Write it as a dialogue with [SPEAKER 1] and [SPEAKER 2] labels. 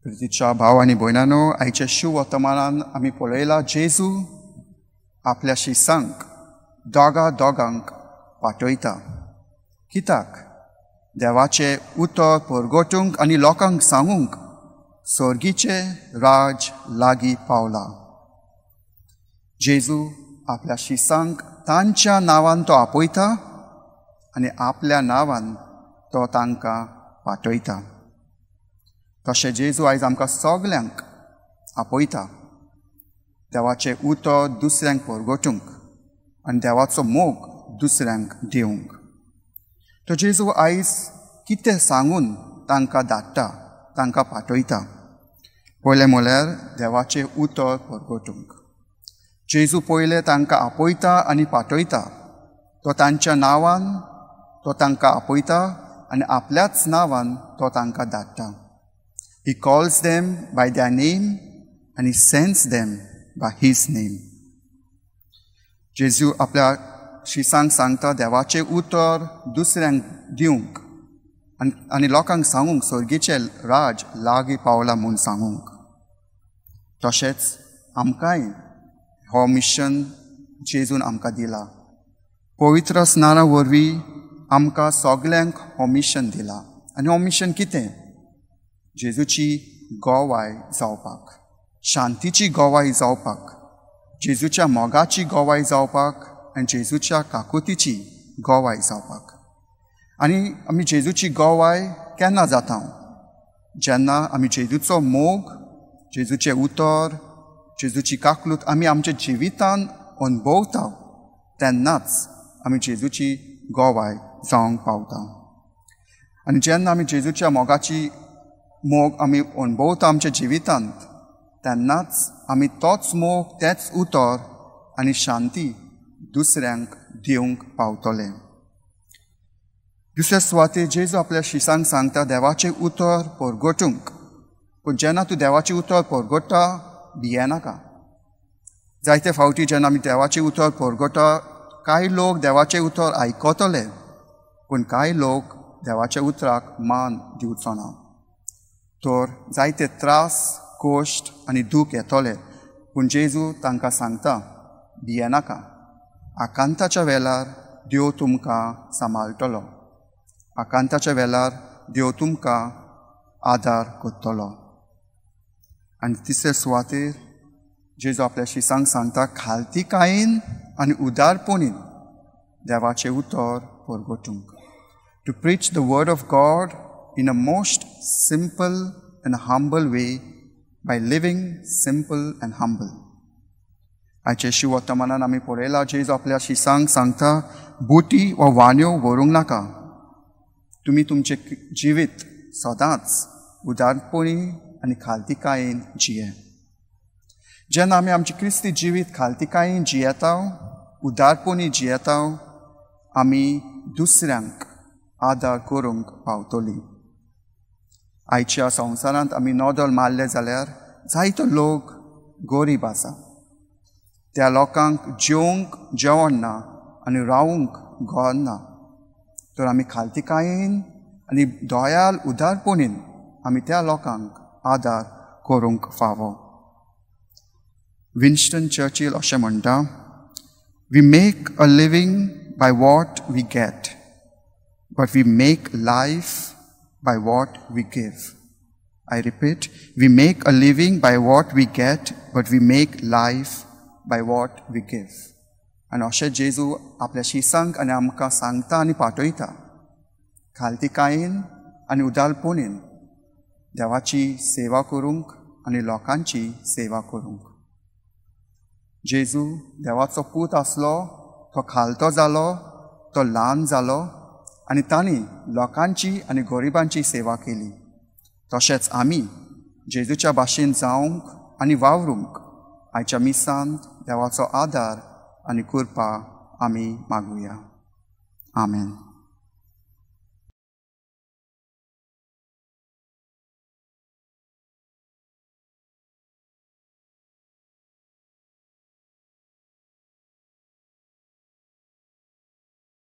[SPEAKER 1] प्रितीच्या भाव आनी भयणांनो, आयच्या शुवर्तमानान आमी पळयला जेजू आपल्या शिसांक दोगा दोगांक पाठयता. कित्याक? देवाचें उतर परगटूंक आनी लोकांक सांगूंक सर्गीचें राज लागीं पावलां. जेजू आपल्या शिसांक तांच्या नांवान तो आपयता आनी आपल्या नांवान तो तांकां पाठयता. तशें जेजू आयज आमकां सगल्यांक आपयता देवाचें उतर दुसऱ्यांक परगटूंक आनी देवाचो मोग दुसऱ्यांक दिवंक. तो जेजू आयज कितें सांगून तांकां धाडटा, तांकां पाठयता? पयलें म्हळ्यार देवाचें उतर परगटूंक. जेजू पयलें तांकां आपयता आनी पाठयता. तो तांच्या नांवान तो तांकां आपयता आनी आपल्याच नांवान तो तांकां धाडटा. He calls them by their name and he sends them by his name. जेजू आपल्या शिसांक सांगता देवाचें उतर दुसऱ्यांक दिवंक आनी लोकांक सांगूंक सर्गीचें राज लागीं पावलां म्हूण सांगूंक. तशेंच आमकांय हो मिशन जेजून आमकां दिला. पवित्र स्नाना वरवीं आमकां सगल्यांक हो मिशन दिला. आनी हो मिशन कितें? जेजूची गोवाय जावपाक, शांतीची गोवाय जावपाक, जेजूच्या मोगाची गोवाय जावपाक आनी जेजूच्या काकुतीची गोवाय जावपाक. आनी आमी जेजूची गोवाय केन्ना जाता? जेन्ना आमी जेजूचो मोग, जेजूचें उतर, जेजूची काकलूत आमी आमच्या जिवितान अनुभवता तेन्नाच आमी जेजूची गोवाय जावंक पावता. आनी जेन्ना आमी जेजूच्या मोगाची मोग आमी अणभवता आमच्या जिवितांत तेन्नाच आमी तोच मोग, तेच उतर आनी शांती दुसऱ्यांक दिवंक पावतले. दुसऱ्या सुवातेर जेजू आपल्या शिसांक सांगता देवाचें उतर परगटूंक. पूण जेन्ना तूं देवाचें उतर परगट्टा भियेनाका. जायते फावटी जेन्ना आमी देवाचें उतर परगट्टा कांय लोक देवाचें उतर आयकतले पूण कांय लोक देवाच्या उतराक मान दिवचो ना. तर जायते त्रास, कश्ट आनी दूख येतले पूण जेजू तांकां सांगता भियेनाका, आकांताच्या वेळार देव तुमकां सांबाळटलो, आकांताच्या वेळार देव तुमकां आदार करतलो. आनी तिसरे सुवातेर जेजू आपल्या शिसांक सांगता खालतीकायेन आनी उदारपणीन देवाचें उतर परगटूंक. To preach the word of God in a most simple and humble way by living simple and humble. आयचे शिवर्तमानान आमी पळयला जेजू आपल्या शिसांक सांगता बोटी वा वान्यो व्हरूंक नाका, तुमी तुमचें जिवीत सदांच उदारपणी आनी खालतीकायेन जिये. जेन्ना आमी आमचें क्रिस्ती जिवीत खालतीकायेन जियेता, उदारपणी जियेता, आमी दुसऱ्यांक आदार करूंक पावतली. आयच्या संवसारांत आमी नदर मारले जाल्यार जायतो लोक गरीब आसा. त्या लोकांक जेवंक जेवण ना आनी रावूंक घर ना. तर आमी खालतीकायेन आनी दयाल उदारपणीन आमी त्या लोकांक आदार करूंक फावो. विन्स्टन चर्चिल अशें म्हणटा, we make a living by what we get, but we make life by what we give. I repeat, we make a living by what we get, but we make life by what we give. आनी अशें जेजू आपल्या शिसांक आनी आमकां सांगता आनी पाठयता खालतीकायेन आनी उदारपणीन देवाची सेवा करूंक आनी लोकांची सेवा करूंक. जेजू देवाचो पूत आसलो, तो खालतो जालो, तो ल्हान जालो आनी तांणी लोकांची आनी गरिबांची सेवा केली. तशेंच आमी जेजूच्या भाशेन जावंक आनी वावरूंक आयच्या मिसांत देवाचो आदार आनी कृपा आमी मागुया. आमेन.